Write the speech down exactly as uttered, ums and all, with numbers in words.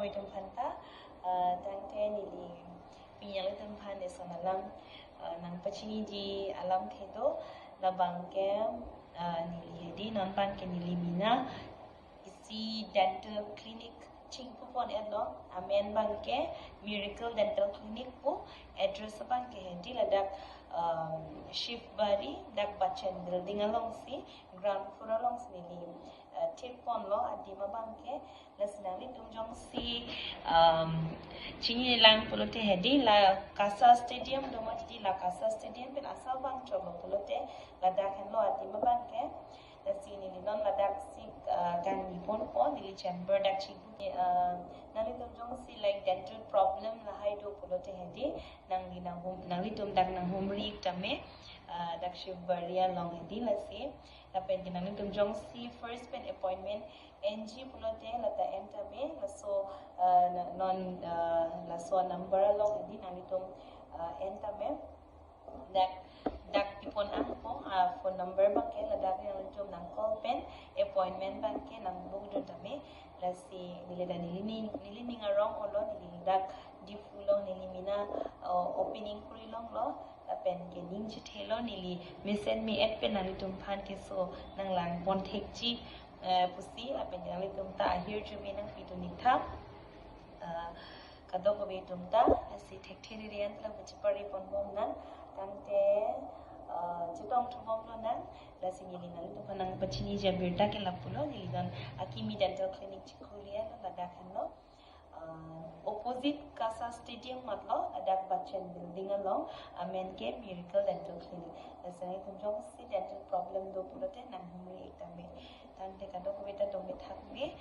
Itum aphan ta, uh, tangte neli pini nanglitum aphan eson alam, uh, nangpachiniji alamthe do, labang ke, uh, neli hedi non abang ke neli mena isi dental clinic chingpupon etlo, amen abang ke Miracle Dental Clinic pu, address abang ke hedi ladak, um, Shiv Bari, dak Bachchan Building alongsi, ground floor alongsi neli, uh, thekponlo, adim abang ke, lasi nanglitum jongsi, um, chinilang pulote hedi la Kasa Stadium do mati, la Kasa Stadium pen asal bang choklo pulote, ladak henlo adim abang ke. Lasi neli non ladaksi, uh, kangni ponpo, neli chamber dak chibu. Uh, nanglitum jongsi like dental problem lahai do pulote hedi, nangli nanghum, nanglitum dak nanghumri tame, uh, dak Shiv Bari along hedi lasi. Lapen ke nanglitum jongsi first pen appointment enji pulote lata en tame, laso, uh, na-, non, uh, laso number along hedi nanglitum, uh, en tame. Dak, dak pipon angpo, ah, phone number abang ke ladak nanglitum nang call pen appointment abang ke nang book dun tame. Lasi neli dak neli ning, neli ning arong olo, neli dak Diphu along neli mena, uh, opening kuri longlo, lapen ke ning chethelo, neli mesen me-et pen nanglitum aphan keso nanglangpon thekji, uh, pusi, lapen nanglitum ta ahirjume nangpidun ik tha. Uh, kadokave atum ta, lasi thekthe riri an ta la pachipari ponbom nang, tangte, uh, chetong thubom lonang, lasi neli nanglitum aphan nangpachiniji abirta ke lapulo, neli non akimi dental clinic chikhuli lo, ladak henlo, uh, opposite Kasa Stadium matlo, ladak Bachchan Building along, amen ke Miracle Dental Clinic. Lasi nanglitum jongsi dental problem do pulote nanghumri ik tame. Tangte kadokave ta tome thakme.